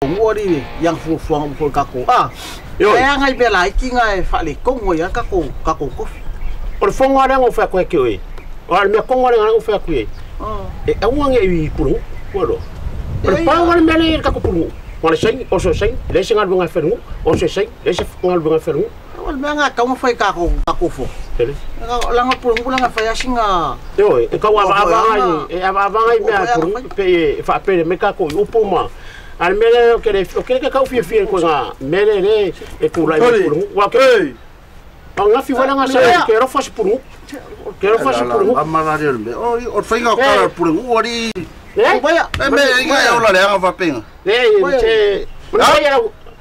Ngori yang fu fuang ko ka ko a e anga i bela ikinga e fa le kongo ya ka ko kofi o le fonga le ngo fa ko ke oi o le me kongo le ngo fa ko e e aunga i pulu ko o le pa le mele ka ko pulu o le sei o so sei le se ngal bunga fernu o se sei le se ngal bunga fernu o le manga ka mo fa ka ko fo la nga pulu la nga fa ya singa yo e ka wa va e va va i me pulu pe fa pe me ka ko upo ma al mele o que ka fi fi ko nga mele le e kula i pulu wa ke nga fi wala nga sa ke ro fas pulu ke ro fas pulu amara le me o o fa ka pulu o ri e me me inga o la le nga fa penga le che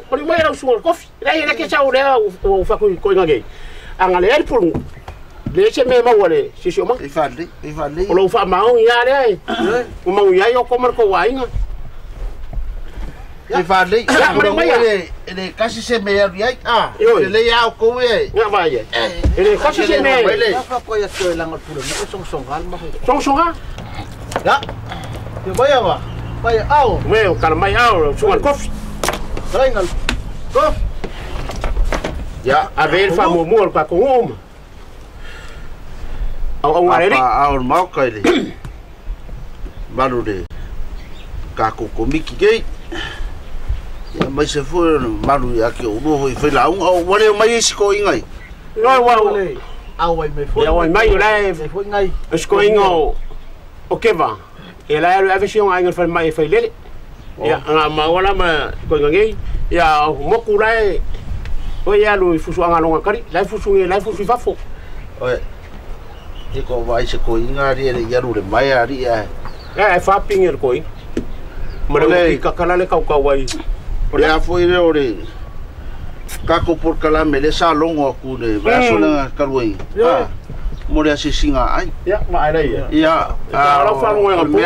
o mai era su kofi le le ke sa o le o fa ko nga ge anga le pulu le che me ma wale si si o ma e fa le o lo fa ma o ya le o ma ya yo ko mar ko wa inga e fa le le kasi se me ya a le ya ko e nga va ye le kasi se me ya fa ko ya ke la ngol pulu me song song gal ma song song ga ya yo vaya va vaya ao me o kalmai ao sugal kofi rengal kof ya a ver fa mo mo pa ko um au ngare au mau kai le maru le ka ko komiki ke ya mai se foi maru ya ke o ho i la un o wale mai isi ko ingai no wa au ai me foi ya wa mai le foi ngai sko inga o ke va e la le avision ai ngal mai foi le ya nga ma wala ma ko ngai ya mo ku lai o ya lu fusu anga longa kari lai fusu ngai lai fusu fafo oi e ko vai se ko inga ri le ya lu le mai ari ya e fa pingel ko mare ka kala le kau kau ai o le foi le o le kako por kala me le sa longo ku le va so na kaloi ah mo le asisinga ai ya ma ai ya ya a lo fa longo po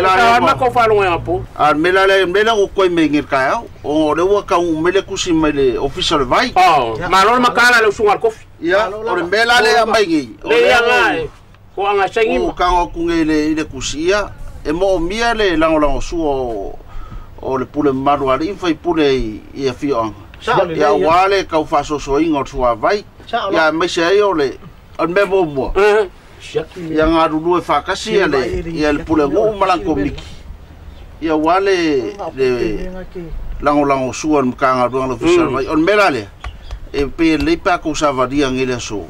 ma ko fa longo po a me la le me la ko me ngir ka o le wa ka me le kusi me le official vai oh ma lo ma kala le sungar kofi ya o le me la le mai ngi o le ya ngai ko anga sengi o ka o ku ngi le kusi ya e mo mia le lango lango su o le pule maru ali fai pule i a fio ya wale ka fa so so ingo tua vai ya me se ai o le me mo mo ya nga rulu e fa kasi le ya le pule ngo malang ko miki ya wale le lango lango su al ka nga ruang lo fisal vai on mela le e pe le pa ko sa varia ngele so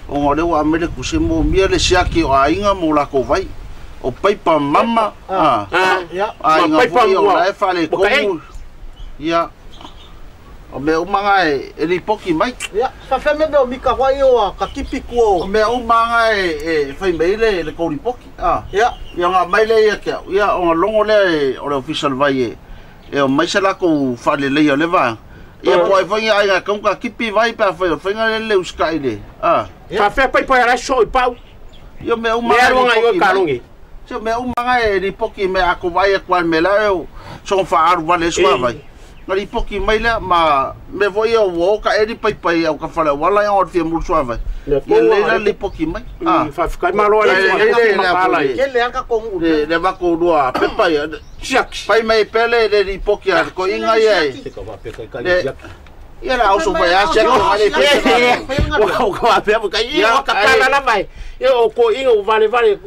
o ngore wa me le kuse mo mia le siaki o ainga mo la ko vai o paipa mama a ai paipa mo la e fa le ko ya o me umanga e ripoki mai ya fa fa me o mika wai o ka kipi ku o me umanga e fai mai le ko ripoki a ya ya nga mai le ya ke ya o longo le o le official vai e o mai sala ko fa le le le va ya po ai fai ai ka ka kipi vai pa fai fai nga le uskai le a fa fa paipa la so i pau yo me umanga me ka longi se me umanga e ripoki me a ko vai ko me la o so fa aru vale so vai ngari poki mai le ma me voi o o ka eri pai pai au ka fala wala ya o fia mulsua vai ye le le poki mai a fa ka malo le ma la ke le ka ko le le va ko lua pepa ya pai mai pele le li poki a ko inga ye ia la o so vai a se ko ale o ko a pe ka i o ka kala la vai e o ko inga o vale vale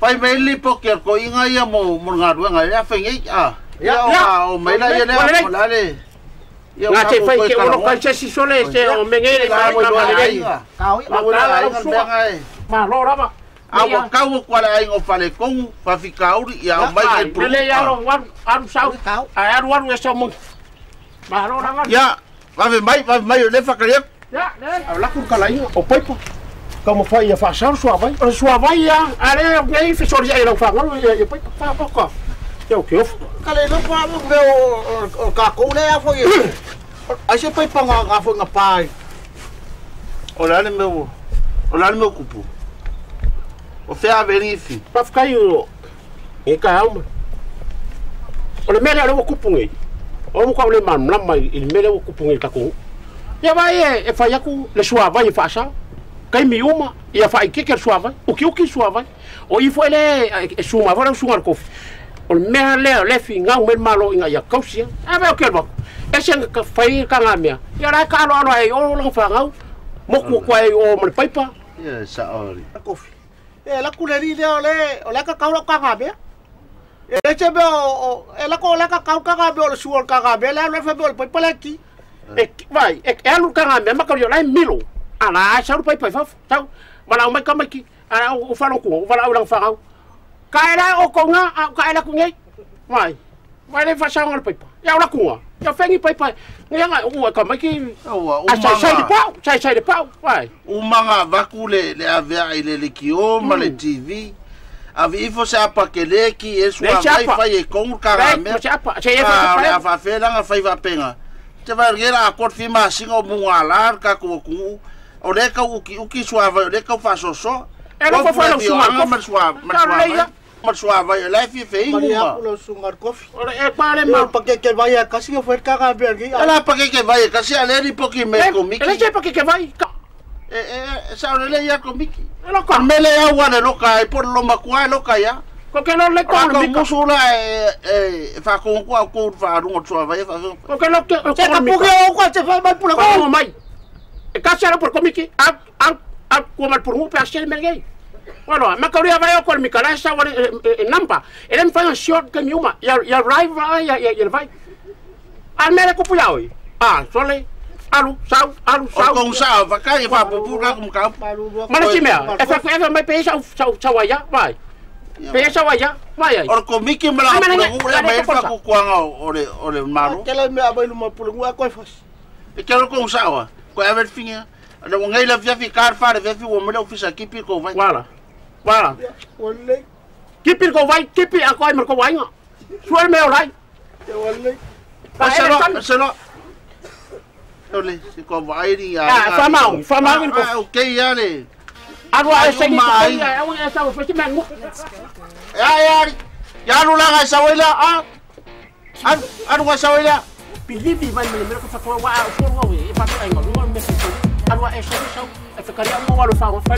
pai mai li poki a ko inga ia mo mo nga ruanga ya fengi a ya o mai la ye le o la le ya nga te fai ke o lo ka se si sole se o mengere ma mo le ka o la ma lo raba a o ka o kwa la ingo fale kon fa fikauri ya o mai le pro le ya lo aru aru sau a aru aru e so mo ma lo raba ya va mai le fa ka ya le la ku kala o paipa como foi a façar sua vai o sua vai ya ale ngai fi sori ai lo fa ngolo e paipa fa ko eu que eu kale no pa mo o ka ko le a foi ai se paipa nga foi nga pai o la le meu kupu o fea veri fi pa ficar o e ka alma o le mele o kupu ngai o mo ka le mam la mai il mele o kupu ngai ka ko ia vai e fai aku le sua vai fa sa kai mi uma ia fai que sua vai o que sua vai o i foi le suma vai o sungar kofi O le mea lea o le figau mai le Malo ina ia tausia. A mea o ke alu atu. E se ka fai ka ngā mea. Ia la ka alo alo ai o langa whangau. Moku kua ai o ma le paipa. Ia sa ori. Kofi. E la ku le ri le o le ka kau ka ngā mea. E te mea o e la ko le ka kau ka ngā mea o le sua ka ngā mea le le fa o le paipa le ki. E vai, e alu ka ngā mea maka o lai milo. Ala sa ru paipa faf. Tau wala o mai ka mai ki. Ala o whalo ku, o wala o langa whangau. Ka era o konga, ka era ku nei. Vai. Vai le whasanga le paipa. Ia o la kunga. Ia whengi paipa. Ngai ngai o ka mai ki. Ua A sai sai le pau, sai sai le pau. Vai. Umanga vaku le avea i le likio ma le TV. Avi ifo se apa ke le ki e sua vai fai e kongu ka Vai, mea. se apa, se e Ah, le fa. afa fe langa fai va penga. Te vai ngera a kot fi ma singa o munga la ka ku ku. O le ka uki uki sua vai o le ka fa so so. E lo fa fa lo sua. Ma sua ma sua. Ma sua vai le fi fe ingu Maria ma. ku lo sungar kofi. Ora e pa le Ma ma. pa ke ke vai a kasi o foi ka ngā mea ki. Ela pa ke ke vai ka se ale ri poki me ko miki. E le se pa ke ke vai. E e sa o le ia ko miki. E lo ka. Mele au ane loka e por lo makua loka ia. Ko ke lo le ko Ko le mika. musu la e fa ko ko ko fa rungo tsua vai fa. Ko ke lo ke Se ka puke o kwa te fa mai pula ko ko. mai. E ka se por komiki. A a a ko mal por mu pe a se melgei. Bueno, ma ka ria vai o ko mika la sa wa nampa. E le fa short ke miuma. Ya ya drive ya ya vai. A mele ko puya oi. A sole alu sau alu O sau. ko sa va ka e fa pupu ka kum ka. Mana si mea, e fa e fa mai pe sau sau sau ia, vai. Pe sau ia, vai ai. O ko miki mala Ai, mana ko le mai fa ku kuanga o le malo. Ke le mea mai luma pula ngua koe fas. E ke ko sa wa. Ko ave finga. Le ngai la fia fi kar fa le fi wo mele ofisa kipi ko vai. Wala. Wala. Wale, Kipi ko vai, kipi a ko ai mar ko vai nga. Suel me orai. wale. Ka Se e lo tan. se lo. Ole, se ko vai ri ya. Ah, fa mau, fa mau ko. Ah, okay ya le. Arua e sengi ko Ai, ia, au e sau fa si mengu. Ya ya. Ya lu la ga sa wela ah. An an wa sa wela. Pilivi vai me me ko fa ko wa o fo ngo e fa ko ai ngo ngo me ko. Arua e sengi sau e fa kari mo wa lo fa ngo fa.